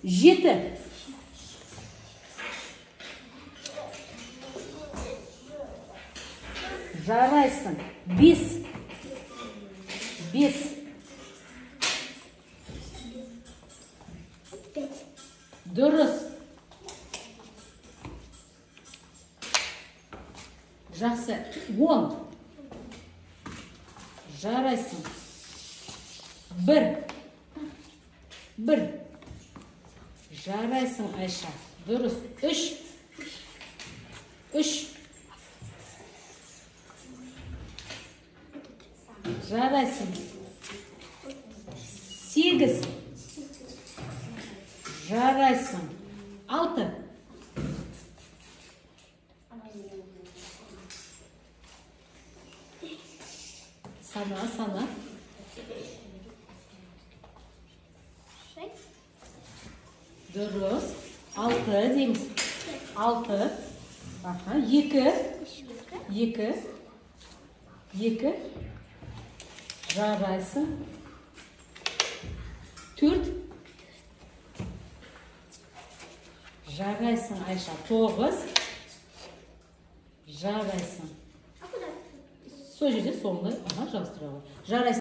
7. Жарайсың. 5. 5. 5. Дұрыс. Жақсы. 10. Жарайсың. 1. 1. Жарайсың, Айша. Дұрыс. 3. 3. Жарайсың. 8. Жарайсың. 6. Сана, сана. 6. Дұрыс. 6 дейміз. 6. Аха, 2. 2. 2. Жарайсың. 4. Жарайсың, Айша. 9. Жарайсың. Сол жерде соңында, аха, жабыстыра ғой. Жарайсың.